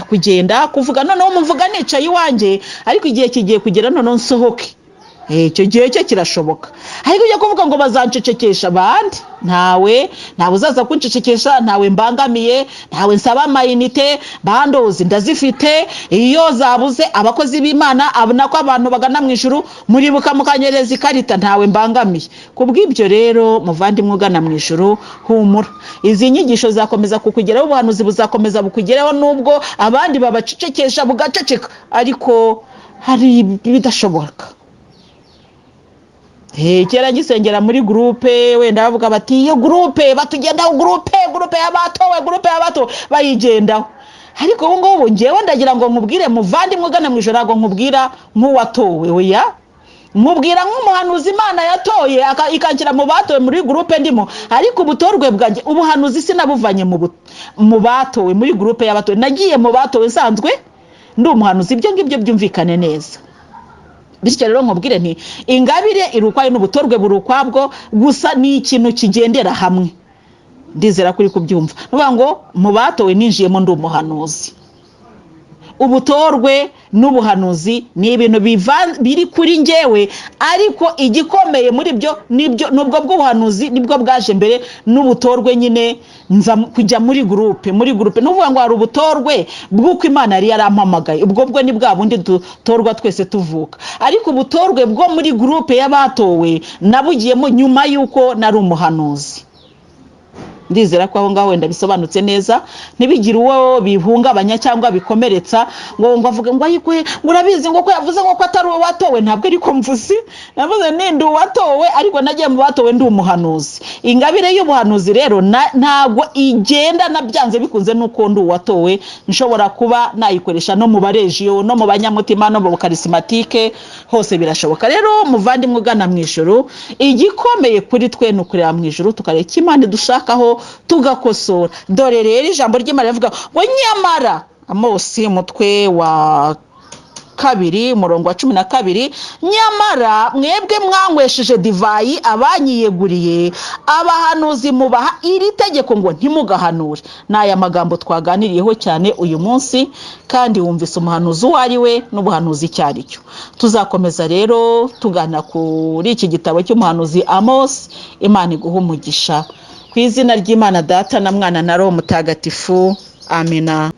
kugenda kuvuga. Noneho mvuga nicaye iwanjye, ariko igihe kigiye kugera noneho nsohoke. Icyo gihe cyo kirashoboka. Ariko ujya kuvuga ngo bazancecekesha abandi, ntawe uzaza kuncecekesha, ntawe mbangamiye, ntawe nsaba amayinite, bandozi ndazifite. Iyo zabuze abakozi b'Imana, nako abantu bagana mu ijuru, muribuka mukanyereza ikarita, ntawe mbangamiye. Kubw'ibyo rero muvandimwe ugana mu ijuru, humura, izi nyigisho zakomeza kukugeraho, ubuhanuzi buzakomeza bukugeraho, nubwo abandi babacecekesha bugaceceka, ariko hari ibidashoboka. Kera ngisengera muri groupe, wenda bavuga bati iyo groupe batugendaho, groupe y'abatowe, groupe y'abatowe bayigendaho. Ariko ubu ngubu ngewe ndagira ngo nkubwire muvandimwe ugana mu ijoro, ntabwo nkubwira nk'uwatowe, oya, nkubwira nk'umuhanuzi Imana yatoye ikanshyira mu batowe muri groupe ndimo. Ariko ubutorwe bwanjye, ubuhanuzi sinabuvanye mu batowe, muri groupe y'abatowe. Nagiye mu batowe nsanzwe ndi umuhanuzi. Ibyo ngibyo byumvikane neza. Bityo rero nkubwire nti ingabire iri ukwayo n'ubutorwe buri ukwabwo, gusa ni ikintu kigendera hamwe. Ndizera ko uri kubyumva. Ni ukuvuga ngo mu batowe ninjiyemo ndi umuhanuzi. Ubutorwe n'ubuhanuzi ni ibintu biri kuri njyewe, ariko igikomeye muri byo nibyo nubwo bw'ubuhanuzi nibwo bwaje mbere, n'ubutorwe nyine nza kujya muri groupe. Ni ukuvuga ngo hari ubutorwe bw'uko Imana yari yarampamagaye, ubwo bwo ni bwa bundi dutorwa twese tuvuka, ariko ubutorwe bwo muri groupe y'abatowe nabugiyemo nyuma y'uko nari umuhanuzi. Ndizera ko aho ngaho wenda bisobanutse neza, ntibigire uwo bihungabanya cyangwa bikomeretsa ngo avuge ngo ayikwe, ngo urabizi, ngo ko yavuze ngo ko atari uwo watowe. Ntabwo ariko mvuze, navuze nindi uwatowe, ariko nagiye mu batowe ndi umuhanuzi. Ingabire y'ubuhanuzi rero ntabwo igenda na byanze bikunze nuko ndi uwatowe. Nshobora kuba nayikoresha no mu barejiyo, no mu banyamutima, no mu bukarisimatike, hose birashoboka. Rero muvandimwe ugana mu ijuru, igikomeye kuri twe ni ukureba mu ijuru, tukareba icyo Imana idushakaho, tugakosora. Dore rero ijambo ry'Imana rivuga ngo nyamara, Amosi umutwe wa 2 umurongo wa 12, nyamara mwebwe mwanywesheje divayi abanyiyeguriye, abahanuzi mubaha iri tegeko ngo ntimugahanure. Ni aya magambo twaganiriyeho cyane uyu munsi, kandi wumvise umuhanuzi uwo ari we n'ubuhanuzi icyo ari cyo. Tuzakomeza rero tugana kuri iki gitabo cy'umuhanuzi Amos. Imana iguha umugisha. Ku izina ry'Imana Data na Mwana na Roho Mutagatifu, amina.